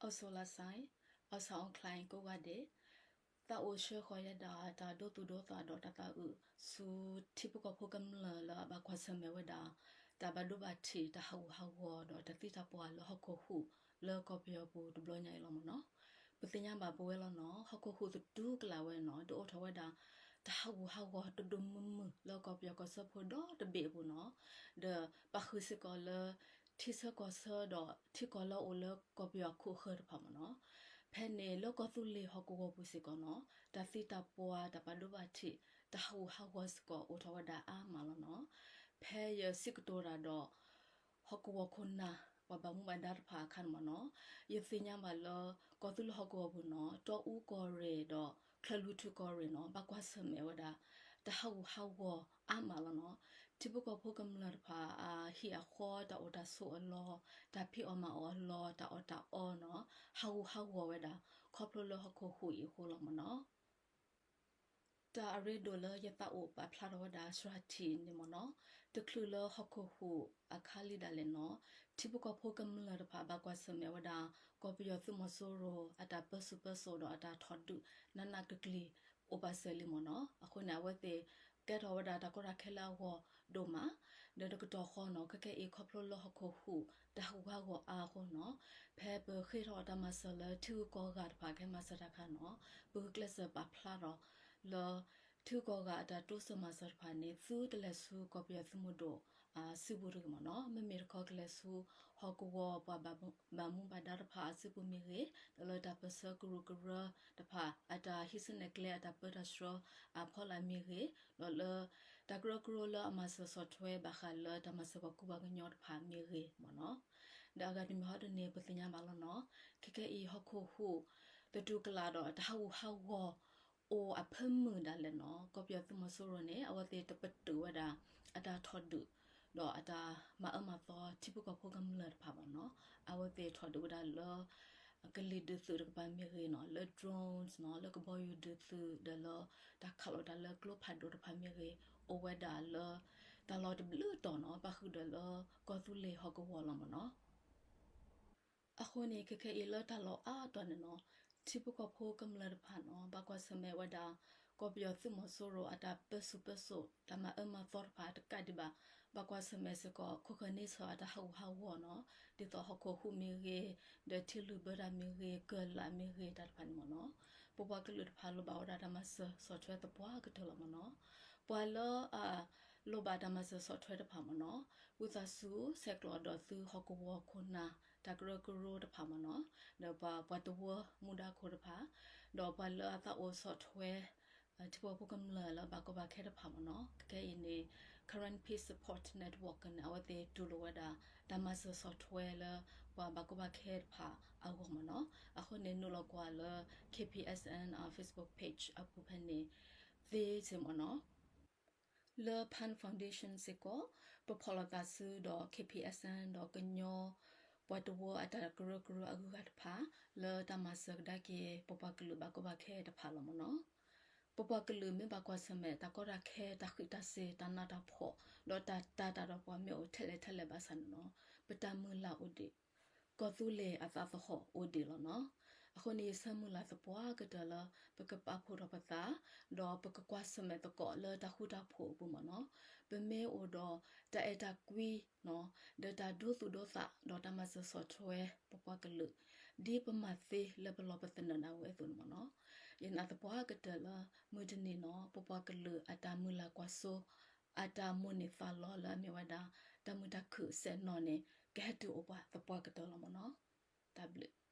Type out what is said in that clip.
အိၣ်ဆူၣ်လၢ်ဆၢ, အိၣ်ဆူၣ်အိၣ်ချါကိးဂၤဒဲး, သးအိၣ်ဆှၢဃီၤယဲဒၣ်တၢ်ဒိသူၣ်ဒိသးဒီးတၢ်သးအုး ဆူထံဖိကီၢ်ဖိကမျၢၢ်လၢအဘၣ်ကွၢ်ဆၢၣ်မဲာ်ဝဲဒၣ် တၢ်ဘၣ်ဒိဘၣ်ထံး တၢ်ဟးဂူာ်ဟးဂီၤဒီးတၢ်သံတၢ်ပှၢ်လၢဟီၣ်ခိၣ်ဟူးလၢကီၢ်ပယီၤပူၤတဘျီညါအံၤလီၤမ့ၢ်နီၤ. ပသ့ၣ်ညါဘၣ်ပဝဲလီၤနီၤ, ဟီၣ်ခိၣ်ဟူးသတူၢ်ကလာ်ဝဲနီၤ ဒုးအိၣ်ထီၣ်ဝဲဒၣ် တၢ်ဟးဂူာ်ဟးဂီၤတဒိၣ်မုၢ်မုၢ်လၢကီၢ်ပယီၤကီၢ်စၢဖှိၣ်ဒီတဘ့ၣ်အပူၤနီၤ, ဒီးပာ်ဃုာ်စ့ၢ်ကီးလၢ ထံဆၢကီၢ်ဆၢဒီးထံကီၢ်လၢအအိၣ်လၢကီၢ်ပယီၤအခိၣ်အဃၢၤတဖၣ်မ့ၢ်နီၤ. ဖဲန့ၣ်လၢကီၢ်သူလ့ၤဟီၣ်ကဝီၤပူၤစ့ၢ်ကီးနီၤ, တၢ်သံတၢ်ပှၢ် တၢ်ဘၣ်ဒိဘၣ်ထံး တၢ်ဟးဂူာ်ဟးဂီၤစ့ၢ်ကီးအိၣ်ထီၣ်ဝဲဒၣ်အါမးလီၤနီၤ. ဖဲယစံးကတိၤတၢ်ဒီး ဟီၣ်ကဝီၤခိၣ်နၢ် ပှၤဘၣ်မူဘၣ်ဒါတဖၣ်အခါန့ၣ်မ့ၢ်နီၤ, ယသ့ၣ်ညါဘၣ်လၢ ကီၢ်သူလ့ၤဟီၣ်ကဝီၤပူၤနီၤ တီအူကီၢ်ရ့ၣ်ဒီး ချၢၣ်လွံၢ်ထူၣ်ကီၢ်ရ့ၣ်နီၤ ဘၣ်ကွၢ်ဆၢၣ်မဲာ်ဝဲဒၣ် တၢ်ဟးဂူာ်ဟးဂီၤအါမးလီၤနီၤ. ထံဖိကီၢ်ဖိကမျၢၢ်တဖၣ် အဟံၣ်အဃီ တၢ်အိၣ်တၢ်ဆိးအလီၢ်, တၢ်ဖံးအီၣ်မၤအီၣ်အလီၢ်, တၢ်အီၣ်တၢ်အီနီၤ ဟးဂူာ်ဟးဂီၤဝဲဒၣ် ခီဖျိလၢဟီၣ်ခိၣ်ဟူးအံၤအဃိလီၤမ့ၢ်နီၤ. တၢ်အရ့ဒိၣ်လၢယသးအိၣ်ပာ်ဖျါထီၣ်ဝဲဒၣ်စှၤထံးန့ၣ်မ့ၢ်နီၤ, တချုးလၢဟီၣ်ခိၣ်ဟူးအခါလံဒၣ်လဲာ်နီၤ, ထံဖိကီၢ်ဖိကမျၢၢ်တဖၣ်ဘၣ်ကွၢ်ဆၢၣ်မဲာ်ဝဲဒၣ် ကီၢ်ပယီၤသုးမီၤစိရိၤ အတၢ်ပၢဆူၣ်ပၢစိးဒီးအတၢ်ထီၣ်ဒုး နးနးကျံၤကျံၤအိၣ်ပာ်စၢၤလံမ့ၢ်နီၤ. အဃိန့ၣ် အဝဲသ့ၣ်ကဲထီၣ်ဝဲဒၣ်တၢ်ကီတၢ်ခဲလၢအဂီၢ်ဒိၣ်မး, ဒီးတကတီၢ်ဃီနီၤ ခဲကဲအံၤခီဖျိလၢဟီၣ်ခိၣ်ဟူး တၢ်ဟးဂူာ်ဟးဂီၤအါအဃိနီၤ, ဖဲပဃ့ထီၣ်တၢ်မၤစၢၤလၢထံဂုၤကီၢ်ဂၤတဖၣ်ကဟဲမၤစၢၤတၢ်အခါနီၤ, ပဂုာ်ကျဲးစၢးပာ်ဖျါထီၣ်လၢ ထံဂုၤကီၢ်ဂၤအတၢ်တိစၢၤမၤစၢၤတဖၣ်န့ၣ် သုတလဲၤဆူကီၢ်ပယီၤသုးမုၢ်ဒိၣ် အစုပူၤတဂ့ၤမ့ၢ်နီၤ, မ့မ့ၢ်တခီကလဲၤဆူ ဟီၣ်ကဝီၤပှၤဘၣ်မူဘၣ်ဒါတဖၣ်အစုပူၤမ့ၢ်ဂ့ၤ, ဒီးလၢတၢ်ပၢၢ်ဆၢကရူၢ်ကရၢတဖၣ် အတၢ်ဟံးစုနဲၣ်ကျဲအတၢ်ပၢတၢ်ဆှၢအဖီလာ်မ့ၢ်ဂ့ၤ, ဒီးလၢ တၢ်ကရၢကရိလၢအမၤစၢၤဆီၣ်ထွဲဘၣ်ဃးလၢတၢ်မၤစၢၤပှၤကူပှၤကညီတဖၣ်မ့ၢ်ဂ့ၤမ့ၢ်နီၤ. ဒီးအဂၤတမံၤဟီဒ်န့ၣ် ပသ့ၣ်ညါဘၣ်လီၤနီၤ, ခဲကဲအံၤဟီၣ်ခိၣ်ဟူး သတူၢ်ကလာ်ဒီးတၢ်ဟးဂူာ်ဟးဂီၤ အိၣ်အဖၢမုၢ်ဒၣ်လဲာ်နီၤ, ကီၢ်ပယီၤသုးမီၤစိရိၤန့ၣ် အဝဲသ့ၣ်တပတုာ်ဝဲဒၣ် အတၢ်ထီၣ်ဒုး ဒီးအတၢ်မၤအၢမၤသီထံဖိကီၢ်ဖိကမျၢၢ်တဖၣ်မ့ၢ်နီၤ, အဝဲသ့ၣ်ထီၣ်ဒုးဝဲဒၣ်လၢ ကလံၤဒုးသုးတကပၤမ့ၢ်ဂ့ၤနီၤ, လၢ drones နီၤ, လၢကဘီယူၤဒုးသုး ဒီးလၢတၢ်ခးလိာ်တၢ်လၢကျိဖးဒိၣ်တဖၣ်မ့ၢ်ဂ့ၤ, အိၣ်ဝဲဒၣ်လၢ တၢ်လီၢ်တဘျုးတီၤနီၤ, ပၣ်ဃုာ်ဒီးလၢကီၢ်သူလ့ၤဟီၣ်ကဝီၤလီၤမ့ၢ်နီၤ. အဃိန့ၣ် ခဲကဲအံၤလၢတၢ်လီၢ်အါတီၤန့ၣ်နီၤ, ထံဖိကီၢ်ဖိကမျၢၢ်တဖၣ်နီၤ, ဘၣ်ကွၢ်ဆၢၣ်မဲာ်ဝဲဒၣ် ကီၢ်ပယီၤသုးမီၤစိရိၤအတၢ်ပၢဆူၣ်ပၢစိး တၢ်မၤအၢမၤသီတဖၣ်တကးဒံးဘၣ်, ဘၣ်ကွၢ်ဆၢၣ်မဲာ်စ့ၢ်ကီး ခိၣ်ဃၢၤန့ဆၢၣ်အတၢ်ဟးဂူာ်ဟးဂီၤနီၤ, ဒ်သိးဟီၣ်ခိၣ်ဟူးမ့ၢ်ဂ့ၤ, ဒီးထံလုၢ်ဘၢတၢ်မ့ၢ်ဂ့ၤ, ကၢၢ်လၢ်မ့ၢ်ဂ့ၤ တၢ်တဖၣ်န့ၣ်မ့ၢ်နီၤ, ပပှၤကလုာ်တဖၣ်လိၣ်ဘၣ်ဝဲဒၣ်တၢ်မၤစၢၤဆီၣ်ထွဲသပှၢ်ကတၢၢ်လီၤမ့ၢ်နီၤ. ပှၤလၢအ လိၣ်ဘၣ်တၢ်မၤစၢၤဆီၣ်ထွဲတဖၣ်မ့ၢ်နီၤ, ဝံသးစူၤဆဲးကျိးဒီးသုဟီၣ်ကဝီၤခိၣ်နၢ် တၢ်ကရၢကရိတဖၣ်မ့ၢ်နီၤ, ဒီးပှၤ ပှၤတဝၢမူဒါခိၣ်တဖၣ်, ဒီးပှၤလၢအသးအိၣ်ဆီၣ်ထွဲ ထံဖိကီၢ်ဖိကမျၢၢ်လၢဘၣ်ကီဘၣ်ခဲတဖၣ်မ့ၢ်နီၤ, ခဲကဲအံၤန့ၣ် Karen Peace Support Network န့ၣ် အဝဲသ့ၣ်တူၢ်လိာ်ဝဲဒၣ် တၢ်မၤစၢၤဆီၣ်ထွဲလၢ ပှၤဘၣ်ကီဘၣ်ခဲတဖၣ်အဂီၢ်မ့ၢ်နီၤ, အဃိန့ၣ် နုာ်လီၤကွၢ်လၢ K P S N အ Facebook page အပူၤဖဲန့ၣ် သ့စ့ၢ်မ့ၢ်နီၤ. လၢ Pan Foundation စ့ၢ်ကီး ပဖီၣ်လိာ်သးဆူဒီး K P S N ဒီးကညီ ပှၤတဝၢအတၢ်ကရၢကရိအဂုၤအဂၤတဖၣ် လၢတၢ်မၤစၢၤကဒါက့ၤ ပပှၤကလုာ်ဘၣ်ကီဘၣ်ခဲတဖၣ်လီၤမ့ၢ်နီၤ. ပပှၤကလုာ်မ့ၢ်ဘၣ်ကွၢ်ဆၢၣ်မဲာ် တၢ်ကီတၢ်ခဲ တၢ်ဃံးတၢ်စ့ၤ တၢ်နးတၢ်ဖှီၣ် ဒီးတၢ်တၤတၢ်ဒီးပှၤမ့ၢ်အိၣ်ထဲလဲၣ်ထဲလဲၣ်ဘၣ်ဆၣ်န့ၣ်နီၤ ပတၢ်မုၢ်လၢ်အိၣ်ဒံး ကီၢ်သူလ့ၤအသးသဟီၣ်အိၣ်ဒံးလီၤနီၤ. အဃိန့ၣ် ယဆၢမုၢ်လၢ်သပှၢ်ကတၢၢ်လၢ ပကပာ်ဖှိၣ်ထီၣ်ပသး ဒီးပကကွၢ်ဆၢၣ်မဲာ်သကိးလၢတၢ်ဃူတၢ်ဖိးအပူၤမ့ၢ်နီၤ. ပမ့ၢ်အိၣ်ဒီးတၢ်အဲၣ်တၢ်ကွံနီၤ ဒီးတၢ်ဒိသူၣ်ဒိသး ဒီးတၢ်မၤစၢၤဆီၣ်ထွဲပပှၤကလုာ် ဒ်ပမၤသ့လၢပလီၢ်ပသနၢၣ်ဒၣ်ဝဲအသိးန့ၣ်မ့ၢ်နီၤ. ယနာ်သပှၢ်ကတၢၢ်လၢ မုၢ်တနံၤနီၤ ပပှၤကလုာ်အတၢ်မုၢ်လၢ်ကွၢ်စိ အတၢ်မိၣ်န့ၢ်သးလီလၢအမ့ၢ်ဝဲဒၣ် တၢ်မုာ်တၢ်ခုၣ်စဲၣ်နီၤန့ၣ် ကဟဲတုၤအိၣ်ပှၤသပှၢ်ကတၢၢ်လီၤမ့ၢ်နီၤ. တၢ်ဘျုး